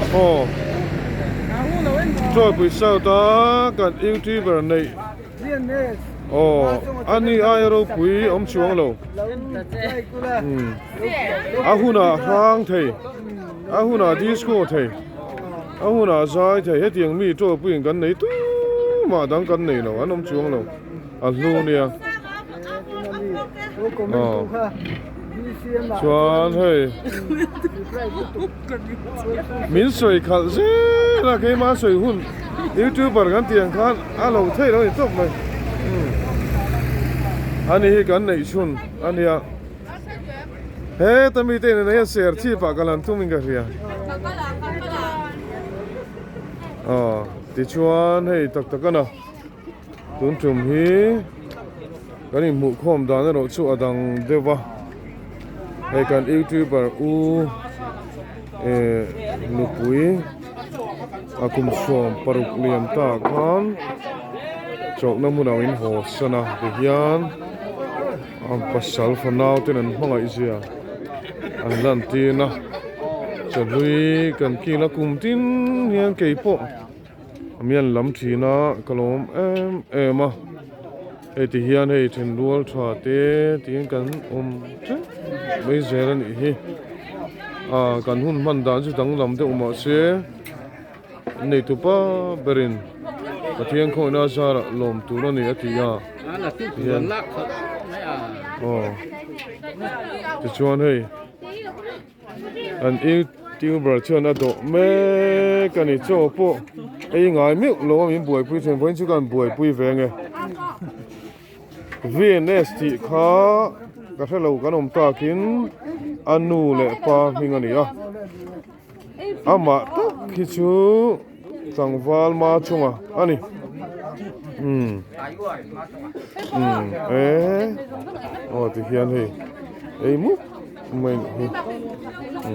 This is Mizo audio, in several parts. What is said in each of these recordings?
Aw Chawipui South a kan youtuber neih aw ani aia ropui awm chuang lo a hunah hrang thei a hunah disco thei a hunah zai thei hetiang mi Chawipui in kan nei tumah dang kan nei lo an awm chuang lo a hlu nia aw. Chuan hei min sawi khalh zel a keimah sawi hun youtuber kan tih ang khan a lo theih lo ni tawp mai ani hi kan neih chhun a nia heta mite in hian ser chhip ah ka lan thung in ka hria aw tichuan hei tak tak a na. Tun tum hi kan inhmuh khawm dan erawh chu a dang deuh va hei kan youtuber u eh nupui a kum 16 lian ta khan chawlhna hmunah in haw san a tihian a pasal fanau ten an hmangaih zia an lan tir a chahlui kan kil a kum tin hian keipawh. Mian lam thin a ka lawm em em a hei ti hian hei thenrual tha te tiin kan awm teuh mai zel a nih hi ah kan hun hman dan chu danglam deuh mahse nei tupa berin Pathian khawihna zarah lawm tur a ni a ti a tihian aw tichuan hei. An youtuber chuan a dawh mek a ni chaw pawh ei ngai meuh lo a min buaipui thin vawiin chu ka han buaipui ve ange V N S tih kha ka hre lo kan awm takin a nu leh pa hming a ni a amah tak hi chu tlangval ma chunga a ni umm umm eh aw tihian hei ei mup. Mai hi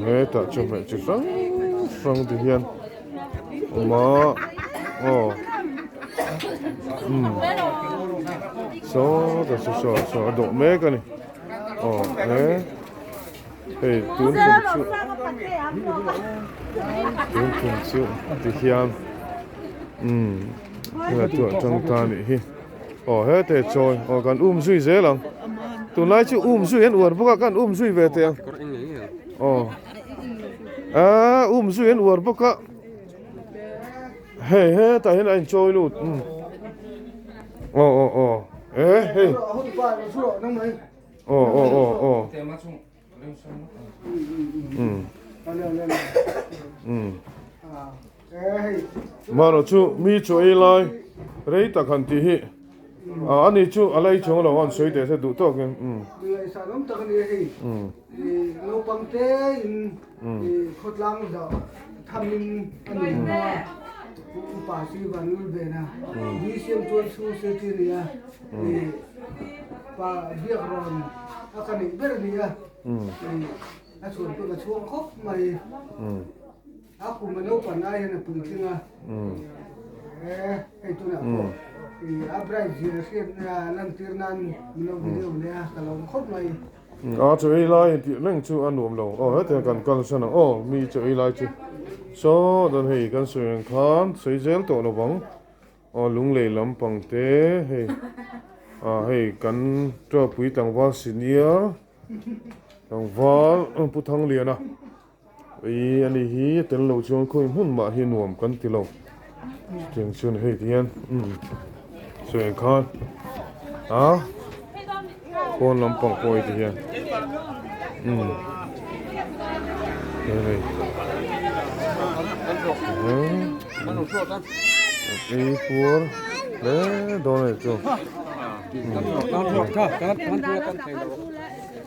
hetah chawhmeh chi hrang hrang ti hian awm a aw umm saw ta saw saw saw a dawh mek a ni aw he hei tun tum chu tun tum chu ti hian umm tunah chuan tang ta a nih hi. Aw hete chawi aw kan um zui zel ang tunlai chu um zui an uar bawk a kan um zui ve teh ang aw ah um zui an uar bawk a hei hetah hian a inchawi lut um aw aw aw eh hei aw aw aw aw um um Mahrawh chu mi chu ei lai rei tak han tih hi a ani chu a lei chung lo an sawi teh se duh tawk in umm. Umm. Umm. A kum a naupang lai hian a puitling a, hei tunah pawh a bright zia hriatna lantir nan min lo video leh a, ka lawm khawp mai. A chaw ei lai tih reng chu a nuam lo aw hetiang kan kal san ang aw mi chaw ei lai chu saw dan hei kan sawi ang khan sawi zel tawh lo vang aw lunglei lampang te hei ah hei kan tualpui tlangval senior tlangval pu Thangliana. Ih ani hi a tel lo chuan khawi hmun mah hi nuam kan ti lo chutiang chuan hei ti hian umm sawi ang khan a pawn lampang pawh hei ti hian umm hei hei ei puar hle dawn a ni chu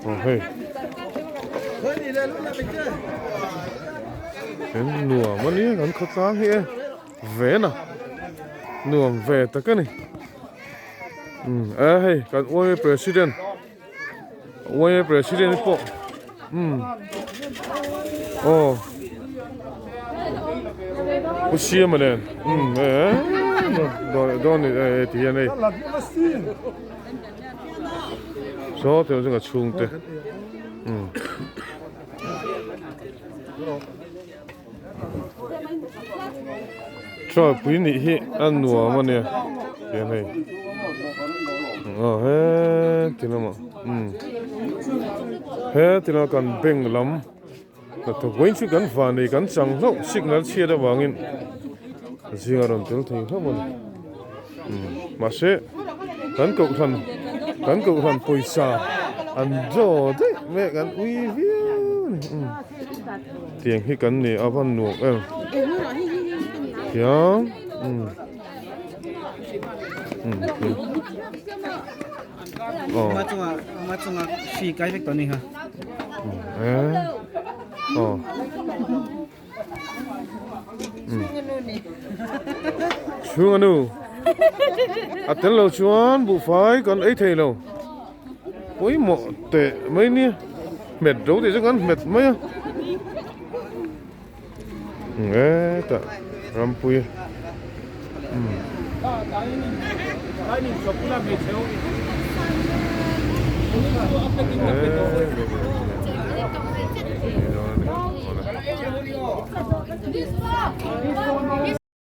Aw hei Eng nuam a nia kan khawtlang hi e ven a nuam ve tak a ni umm e hei kan uaia president uaia president pawh umm aw Pu Siama nen umm e dawn e ti hian hei. Saw teh chu ka chhungte umm. Hruaipui nih hi a nuam a nia tiang hei aw heti lamah umm heti lama kan bank lam hnathawk vawiin chu kan vanei kan chang hlauh signal chhiat avangin zinga rawn tel thei hlauh a ni umm mahse kan kohhran kan kohhran pawisa an draw daih mai a kan ui viau a ni umm. Tiang hi kan ni a van nuam em thiam umm umm aw e aw umm chhunga nu a tel lo chuan buhfai kan ei thei lo. Pawimawh teh mai nia hmet ro tih chu kan hmet mai a hetah rampui umm.